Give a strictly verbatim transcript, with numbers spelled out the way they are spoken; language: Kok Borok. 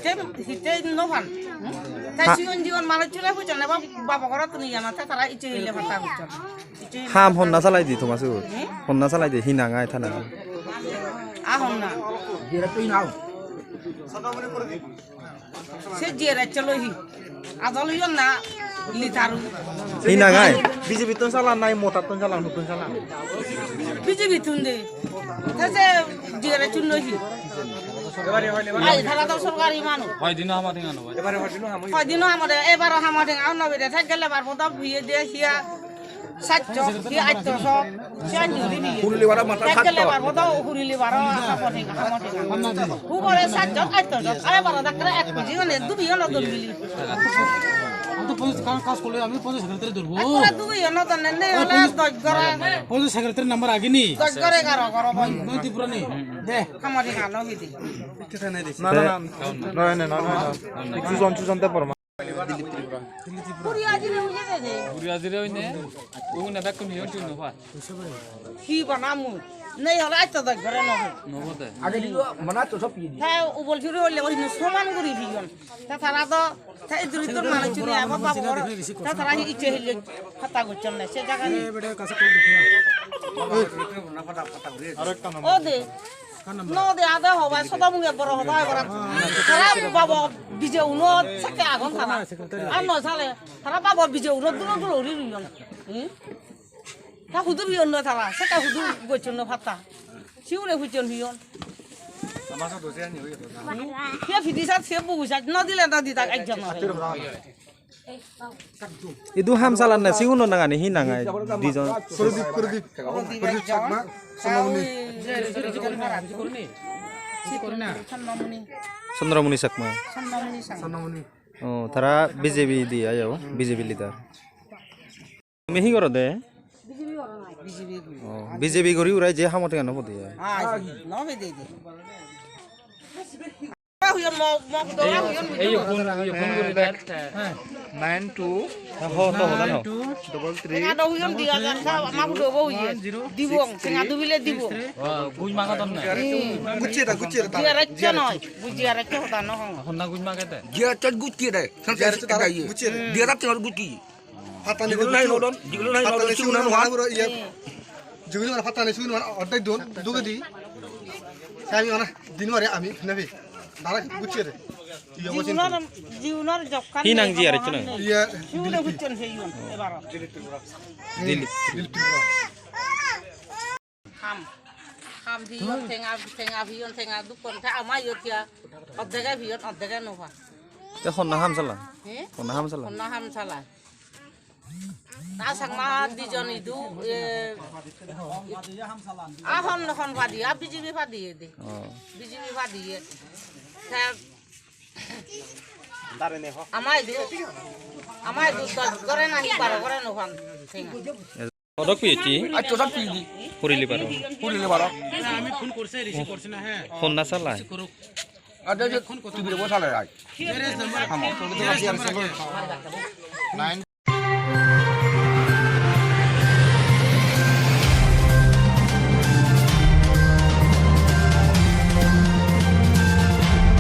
Te hite no phan. Ta Ha- sigon jigon mala chula hu chana ba baba gora tuni yana ta tara iche hile phan ta hu chana. Iche hile Ham phan ta honna hu salai di chana. Thomas. Hmm? Honna salai di hinang ai thana. A honna. Jera tui nao. Se jera chalo hi. Adol yon na litaru. Hinang ai. B J P tun sala nai mota tun sala nutun sala. B J P tun de. Ta se jera chun no hi. Ai, thara to sorkari manu. Hoi dino hama ding ano, hoi. Hoi dino hama de, ebaro hama ding ano bide, thai gele bar boda bhiye de hiya. Satcho, hiya atto so, siya juri bhiye. Hurli bara mata thai gele satcho. Bar boda hurli bara hama ding, hama ding. Hubore satcho, atto so, ai bara dakra ek kuji ne, dubi ono dubi. আমি তো পঞ্চায়েত কাম কাজ করলে আমি পঞ্চায়েত সেক্রেটারি ধরবো। Ekura dubi ono done ne, ole doj gora. Panchayat secretary number আগে নি। Doj gora egaro gora boi. নয় ত্রিপুরা নি। দে। Hama ding ano hidi. না, না, না, নয়, নয়, নয়, নয়, নয়। সুজন, সুজন Debbarma. Puri ajire uje de de. Puri ajire uje ne. Uje ne bekun hiyo tu no pa. Hi bana mu. Nei hola aito da gore no. No hote. Age diyo mana to sob pidi. Ta ubol juri hoile oi no soman guri biyon. Ta tara do ta iduri tur mana chuni aba babo goro. Ta tara hi iche hille pata gochon na se jaga ni. O de. No de ada hoba soda munge boro hoba boro. Tara babo bije uno sake agon tara. Ano sale tara babo bije uno dulo dulo ri ri yon. Hmm? Ta hudu ri yon no tara sake hudu gochon no phatta. Siure hujon hiyon. Amasa dosi ani hoye to. Hmm? Ke fidi sat se bu sat no dile no di tak ekjon no. Idu hamsala na si uno nangani hi nangai dijon. Pradip, Pradip. Pradip Chakma, Sonamoni. Sonamoni Chakma. Sonamoni. Oh, tara B J P di ayo, B J P leader. Tumi hi goro de? Oh, B J P gori urai je hamo tenga no bodi. Ah, no bodi. Huyon mo, mo, dora huyon huyon. Ei, phone, ei, phone guri de. Nine two. Ho, to, ho, ho. Double three. Tenga do huyon dia kan sa, ma hudo bo huye. Dibong, tenga do bile dibong. Wah, gui maga ton na. Gucci da, gucci da. Dia racha noi, bu dia racha hoda no hong. Honna gui maga te. Dia racha gucci da. Dia racha gucci. Dia racha gucci. Patani jigulu nai nodon, jigulu nai nodon, patani suguna suguna nuhan. Iya. Jigulu mana patani suguna mana ordek don, duga di. Kami mana din mare ami nabi. Dara gucci re. Iya, wasin. Jigulu na, jigulu na jokkan. Hinang ji are chuna. Iya. Suguna gucci re yon, ebaro. Dili. Dili. Ham. Ham hiyon tenga, tenga hiyon tenga dukon ta ama yo tia. Oddega hiyon, oddega no pa. Te honna hamsala. He? Honna hamsala. Honna hamsala. Ta sangma dijon idu, eh, a hon, hon padi, a B J P padi de. Oh. B J P padi. Ta ama idu, ama idu doj gore nahi baro gore no pan. Tenga. Odok piye chi? Acho sa pidi. Puri li baro. Puri li baro. আমি ফোন করছে, রিসিভ করছে না, হ্যাঁ। Honna salai. Ada je tibire bo salai ai. Hamo. Nine.